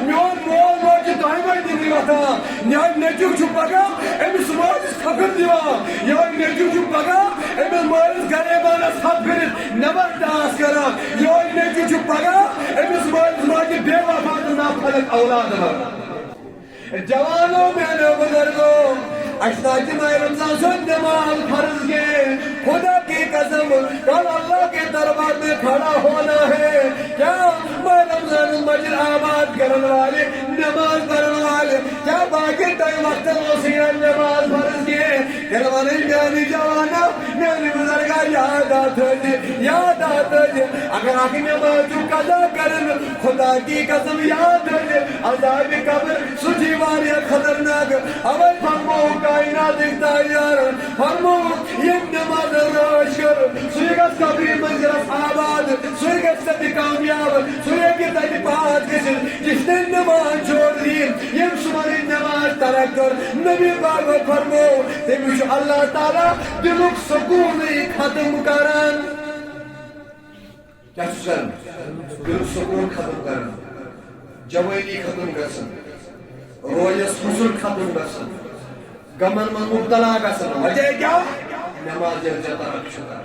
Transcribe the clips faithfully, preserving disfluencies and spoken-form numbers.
میون مول موج چھُ دۄیہِ بجہِ دِنہِ وۄتھان، یِہوٚے نیٚچوٗ چھُ پگاہ أمِس مٲلِس کھکھٕر دِوان، یِہوٚے نیٚچوٗ چھُ پگاہ أمِس مٲلِس غریبانس تھپھ کٔرِتھ نٮ۪بر ٹاس کران، یِہوٚے نیٚچوٗ چھُ پگاہ أمِس مٲلِس ماجہِ بے وفا تہٕ نافرکت اولاد بنان۔ جوانو، میانیو بزرگو، اسہِ نہ چھِ ماہِ رمضان سُنٛد نماز فرض کینٛہہ۔ خدا کی قسم، کل اللہ کے دربار میں کھڑا ہونا ہے۔ کیا ماہِ رمضان مسجد آباد کرن والے، نماز پرن والے، کیا باقی ٹائم وقت اوس یہِ نماز فرض کینٛہہ؟ تیٚلہِ وَنٕے میانہِ جوانو، میانہِ بزرگا، یاد آ تھٲوزِ، یاد آ تھٲوزِ، اگر اکھ نماز چھُ قضا کرن، خدا کی قسم یاد تھٲوزِ، عذاب قبر سُہ چھُ واریاہ خطرناک۔ اوے فرموو کائناتٕکۍ تاجدارن، فرموو ییٚمۍ نماز رٲچھ کٔر، سُے گژھِ قبرِ منزلس آباد، سُے گژھِ تتہِ کامیاب، سُے ہیٚکہِ تتہِ پاس گٔژھِتھ۔ یُس تٔمۍ نماز چھوڑ دی، ییٚمۍ صبحٕچ نماز ترک کٔر، نبی پاکو فرموو تٔمِس چھُ اللہ تعالیٰ دِلُک سکوٗنٕے ختم کران۔ کیٛاہ چھُس کران؟ دِلُک سکوٗن ختم کران، جوٲنی ختم گژھان، رویس حسن ختم گژھان، غمن منٛز مبتلا گژھان۔ وجہ کیٛاہ؟ نماز ییٚلہِ ژےٚ ترک چھُ کران۔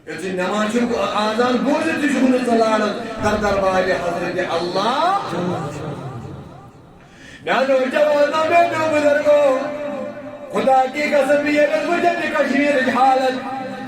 ییٚلہِ ژٕ نماز چھُکھ اذان بوٗزِتھ تہِ چھُکھ نہٕ ژٕ لاران در دربارِ حضرت اللہ۔ میانیو جوانو، میانیو بزرگو، خدا کی قسم، ییٚلہِ أسۍ وٕچھان چھِ کشمیرٕچ حالت،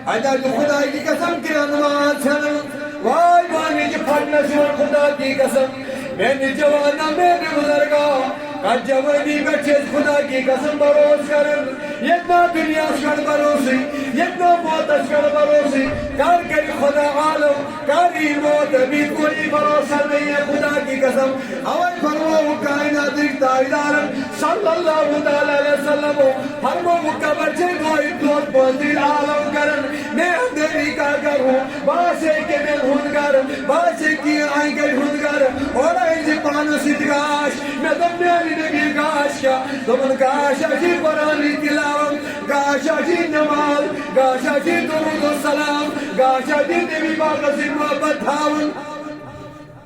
اتہِ حظ چھُ خدا کی قسم کیٛاہ نماز ژھٮ۪نان۔ واے واے، مےٚ چھِ پھٹنس یِوان خدا کی قسم۔ میانہِ جوانو، میانہِ بزرگو، کتھ جوٲنی پٮ۪ٹھ چھِ أسۍ خدا کی قسم بروسہٕ کران؟ ییٚتہِ نا دُنیاہس پٮ۪ٹھ بروسٕے، ییٚتہِ نا موتس پٮ۪ٹھ بروسٕے، کر کرِ خدا عالم، کر یی موت، ابھی کوئی بھروسہ نہیں ہے خدا کی قسم۔ اوے فرموو کائناتٕکۍ تاجدارن صلی اللہ تعالیٰ علیہ وسلم، فرموو قبر چھے دۄہے دۄد پٲنٛژِ عالم کران، میں اندھیری کا گھر ہوں، بہٕ آسے کیٚمٮ۪ن ہُنٛد گرٕ، بہٕ آسے کیٚنٛہہ انہِ گٔٹۍ ہُنٛد گرٕ، اورٕ أنۍ زِ پانس سۭتۍ گاش۔ مےٚ دوٚپ میانہِ نبی گاش کیٛاہ؟ دوٚپُن گاش ہا چھُے قرآنٕے تلاوت، گاش ہا چھُے نماز، گاش ہا چھُے درود و سلام، گاش ہا چھُے نبی پاکس سۭتۍ محبت تھاوُن۔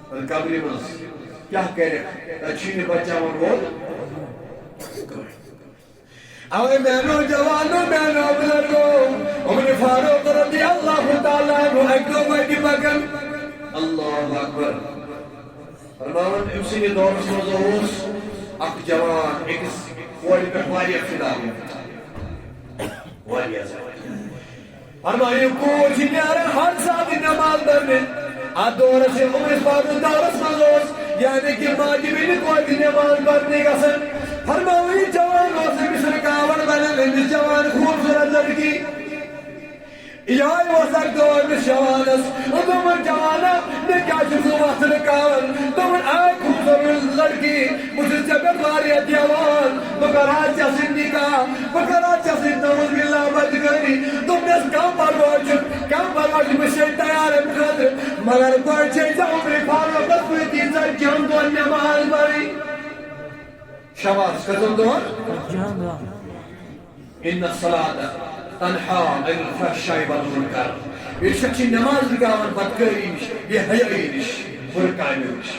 قبرِ منٛز کیٛاہ کرکھ؟ تتہِ چھُے نہٕ بچاوان وول۔ اوے میانیو جوانو، میانیو بزرگو، عمر فاروق رضی اللہ تعالیٰ عنہ اکہِ دۄہ وتہِ پکان۔ اللہ اکبر۔ فرماوان، أمۍ سٕنٛدِ دورس منٛز اوس اکھ جوان أکِس کورِ پٮ۪ٹھ واریاہ فدا۔ واریاہ زیادٕ۔ فرمٲیِو، کوٗر چھِ نیران ہر ساتہٕ نٮ۪ماز پرنہِ۔ اتھ دورس چھِ عمر فاروق دورس منٛز اوس، یعنی کہِ ماجہِ بیٚنہِ کورِ نٮ۪ماز پرنہِ گژھان۔ فرمٲیِو، یہِ جوان اوس أمِس رُکاوٹ بنان، أمِس جوان خوٗبصوٗرت لڑکی۔ یِہوٚے اوس اکھ دۄہ أمِس جوانس۔ دوٚپُن، جوانا، مےٚ کیٛازِ چھُکھ ژٕ وتھ رُکاوان؟ دوٚپُن، آے خوٗبصوٗرت لڑکی، بہٕ چھُس ژےٚ پٮ۪ٹھ واریاہ دیوان، بہٕ کرٕ ہا ژےٚ سۭتۍ نکاح، بہٕ کرٕ ہا ژےٚ سۭتۍ نعوذ باللہ بدکٲری۔ دوٚپنس، کانٛہہ پرواے چھُنہٕ، کانٛہہ پرواے چھُنہٕ، بہٕ چھُسے تیار امہِ خٲطرٕ، مگر گۄڈٕ چھے ژےٚ عمرِ فاروقس سۭتی ژتجی ہن دۄہن نٮ۪ماز پرٕنۍ۔ شاباش، کٔژن دۄہن؟ ان الصلاۃ تنہا عن الفحشاء والمنکر۔ بے شک چھِ نماز رُکاوان بدکٲری نِش، بے حیٲیی نِش، بُرٕ کامیو نِش۔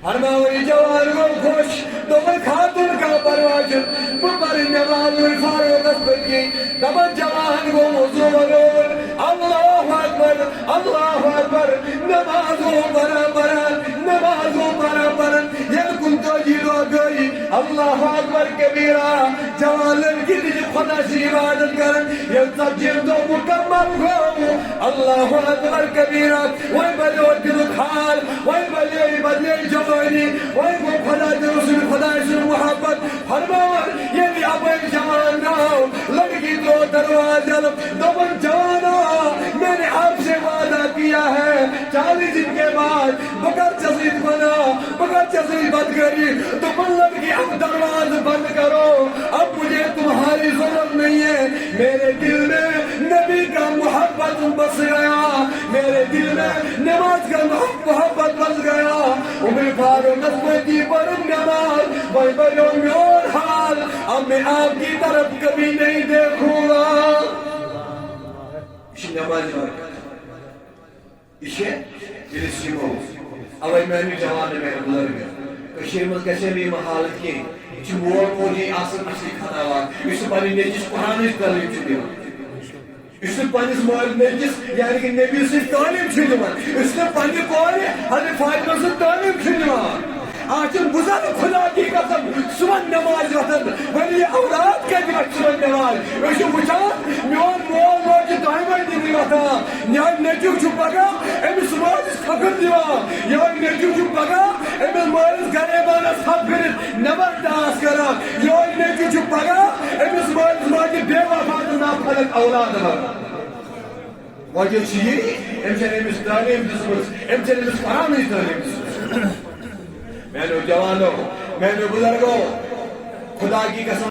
فرماوان، یہِ جوان گوٚو خۄش، دوٚپُن، خاتوٗن، کانٛہہ پرواے چھُنہٕ، بہٕ پرٕ نماز وۄنۍ فاروقس پٔتۍ کِنۍ۔ دپان، جوان گوٚو وضو بغٲر۔ اللہ اکبر، اللہ اکبر۔ نماز گوٚو پران پران، نماز گوٚو پران پران۔ ییٚلہِ کُنتٲجی دۄہ گٔے، اللہ اکبر کبیرا، جوان لڑکی تہِ چھِ خۄدا سٕنٛز عبادت کران۔ ییٚلہِ ژتجی دۄہ مُکمل گوٚو، اللہ اکبر کبیرا، وۄنۍ بدلیو دِلُک حال، وۄنۍ بدلیے، بدلیے جوٲنی، وۄنۍ گوٚو خۄدا تہٕ رسول خۄداے سٕنٛز محبت۔ فرماوان، ییٚلہِ یپٲرۍ جوان درٛاو، لڑکی ترٛوو دروازٕ یلہٕ، دوٚپُن، جوانا، میں نے آپ سے وعدہ کیا ہے، چالیس دن کے بعد بہٕ کرٕ ژےٚ سۭتۍ گۄناہ، بہٕ کرٕ ژےٚ سۭتۍ بدکٲری۔ دوٚپُن، لڑکی، اب دروازہ بند کرو، اب مجھے تمہاری ضرورت نہیں ہے۔ میرے دل میں نبی کا محبت بس گیا، میرے دل میں نماز کا مح-، محبت بس گیا۔ عمر فاروق پٔتۍ پٔرٕن نماز، وۄنۍ بنیو میون حال، اب میں آپ کی طرف کبھی نہیں دیکھوں گا۔ یہِ چھِ نمازِ برکت۔ یہِ چھِ، ییٚلہِ أسۍ یِمو اوے میانہِ جوانو، میانہِ بُزرگو، کٔشیٖرِ منٛز گژھِ ہے نہٕ یِم حالت کینٛہہ۔ یہِ چھُ مول موجی آسان اصلی خطاوار، یُس نہٕ پننہِ نیٚچوِس قرآنٕچ تعلیٖم چھُ دِوان، یُس نہٕ پننِس مٲلۍ نیٚچوِس یعنی کہِ نبی سٕنٛز تعلیٖم چھُ دِوان، یُس نہٕ پننہِ کورِ حضرت فاطمہ سٕنٛز تعلیٖم چھُ دِوان۔ آز چھِ بُزرگ خدا کی قسم صُبحن نمازِ وۄتھان، وۄنۍ یہِ اولاد کتہِ وۄتھِ صُبحن نماز؟ أسۍ چھِ وٕچھان، میون مول موج چھُ دۄیہِ بجہِ نِندرِ وۄتھان، میانہِ نیٚچوِس چھُ پگاہ أمِس مٲلِس کھکھٕر دِوان، یِہوٚے نیٚچوِس چھُ پگاہ أمِس مٲلِس گریبانس تھپھ کٔرِتھ نٮ۪بر ٹاس کران، یِہوٚے نیٚچوِس چھُ پگاہ أمِس مٲلِس ماجہِ بے وفا تہٕ نافرکت اولاد بنان۔ وجہ چھُ یی، أمۍ چھَنہٕ أمِس تعلیٖم دِژمٕژ، أمۍ چھَنہٕ أمِس قرآنٕچ تعلیٖم دِژمٕژ۔ میانیو جوانو، میانیو بُزرگو، خدا کی قسم۔